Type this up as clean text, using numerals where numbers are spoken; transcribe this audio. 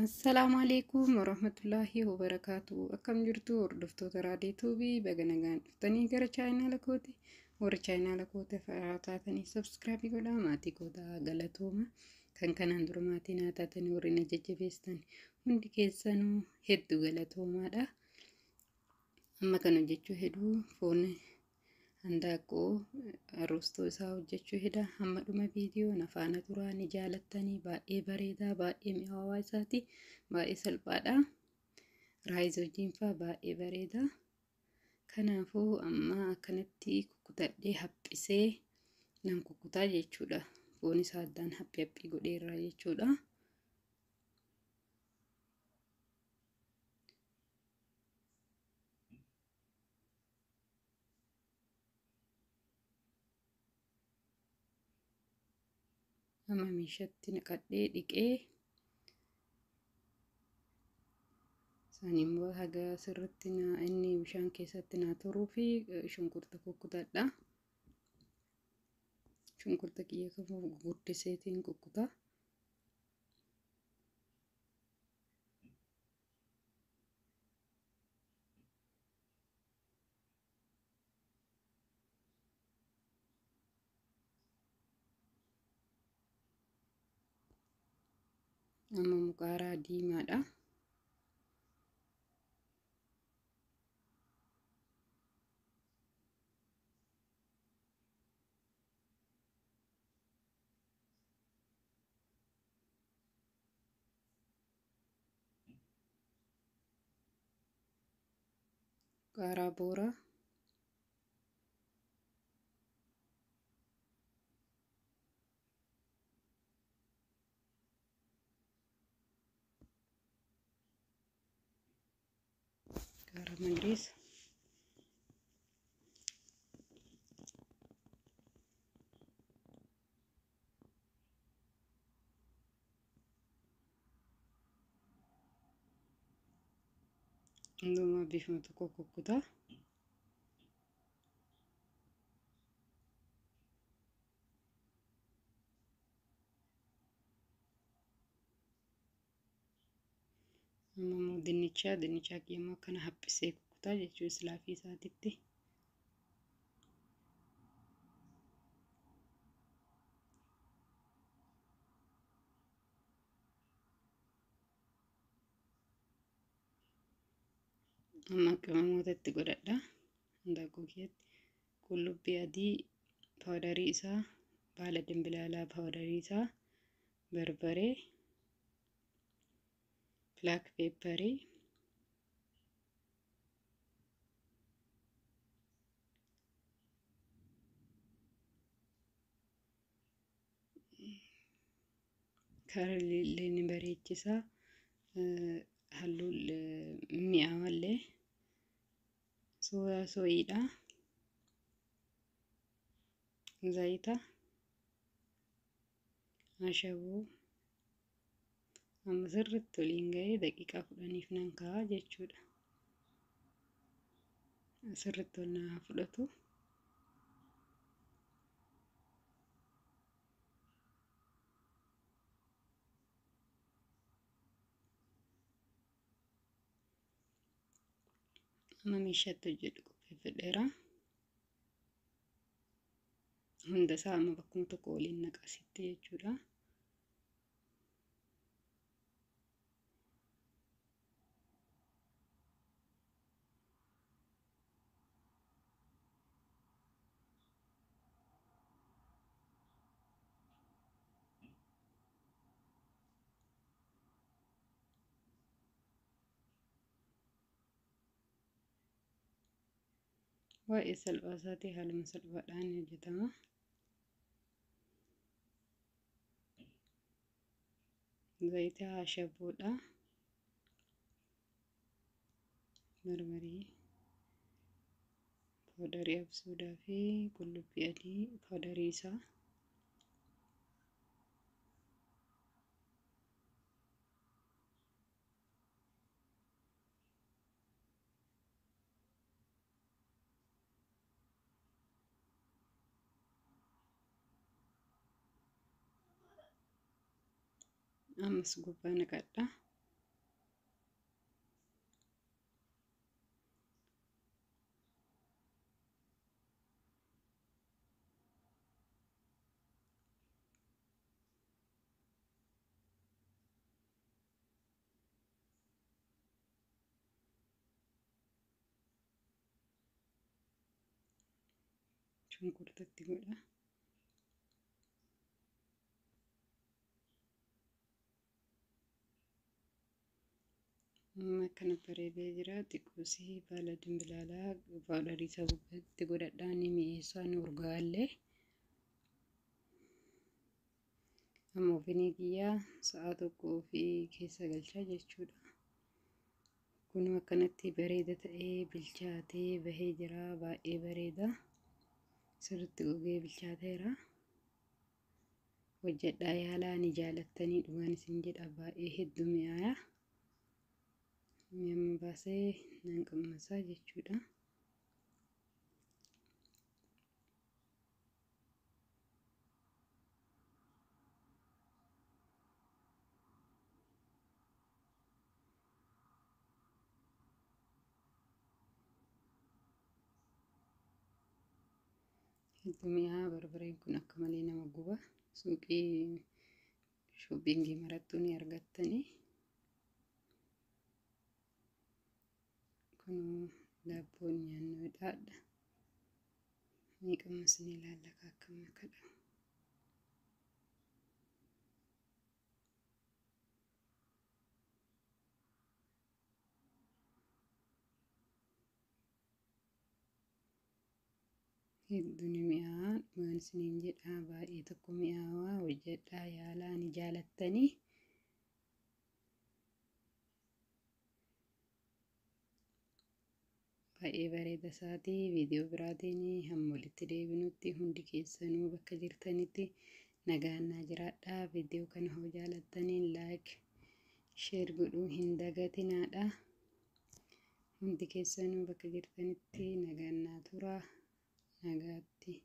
Assalaamu alaikum warahmatullaahi wabarakaatu. Akkam jirtu hordoftoota Raadiyoo Tuubii, baga nagaan dhuftanii gara chaayinaala kooti. Warra chaayinaala kooti taatanii subscribe godhaa, maatii kootaa galatooma. Kan kanaan dura maatii naa taatanii warri na jajjabeessan hundi keessanuu hedduu galatoomaadha. Amma kan hojjechuu hedduu foon handaaqqoo roostoo isaa hojjechuu heda. Hamma dhuma viidiyoo na faana turaa, ni jaalattanii. Baay'ee bareedaa, baay'ee mi'aawaa isaati, baay'ee salphaadha. Rice wajjin fa'aa baay'ee bareeda. Kanaafuu amma akkanatti kukkutadhee haphisee nan kukkutaa jechuudha. Foon isaa addaan haphii haphii godheerra jechuudha. Amma meeshaatti naqadhee dhiqee isaaniin immoo haga sirritti inni bishaan keessatti naa turuu fi shunkurta kukkutadha. Shunkurta kiyya kan gurguddiseetiin kukkuta. Amma muqaaraa diimaadha. Qaaraa booraa. Qaaraa magariisa. Hundumaa bifuma tokko kukkutaa. Amma immoo dinnichaa kiyya akkana haphisee kukkutaa jechuu islaafii isaatitti. Amma qimamoota itti godhadha. Handaaqqoo kiyyatti qullubbii adii paawudarii isaa, baala dimbilaalaa paawudarii isaa, barbaree, black pepperii, karaa ni bareechisa. Halluu mi'aawallee soya soyiidha. Zayita, ashaboo amma sirriitti waliin ga'ee daqiiqaa 10f nan kaa'a jechuudha. Sirriitti ol naa fudhatu. Amma meeshaatti hojjedhu qopheeffadheera. Hunda isaa amma bakkuma tokko waliin naqasitti jechuudha. Baay'ee salphaa isaatii haaluma salphaadhaan hojjetama. Zayita ashaboodha. Barbaree, paawudarii absuudaa fi qullubbii adii paawudarii isaa. Ammas gubbaa naqadha. Shunkurtatti godha. Amma akkana bareedee jira. Xiqqoosii baala dimbilaalaa paawudarii isaa gubbaatti godhadhaa, ni mi'eessaa, ni urgaallee. Amma ovenii kiyyaa sa'a 1 ofii keessa galchaa jechuudha. Kun akkanatti bareeda ta'ee bilchaatee bahee jira. Baay'ee bareeda. Sirriitti gogee bilchaateera. Hojjedhaa, yaalaa, ni jaalattanii, dhugaan isin jedha, baay'ee hedduu mi'aaya. Mi'a baasee nan qammasaa jechuudha. Hedduu mi'aa. Barbareen kun akka malee nama guba. Suuqii shoppingii marattuu ni argattanii. Kun daabboon nyaannoodha. Ni qammasnee ilaalla akkam akka dhabu. Hedduu ni mi'aa, dhugaan isiniin jedha, baay'ee tokko mi'aawaa. Hojjedhaa, yaalaa, ni jaalattanii. Baay'ee bareeda isaatii. Viidiyoo biraatiin hamma walitti deebinutti hundi keessanuu bakka jirtanitti nagaan naa jiraadhaa. Viidiyoo kana hoo jaalattaniin like, share godhuu hin dagatinaadha. Hundi keessanuu bakka jirtanitti nagaan naa turaa. Nagaatti.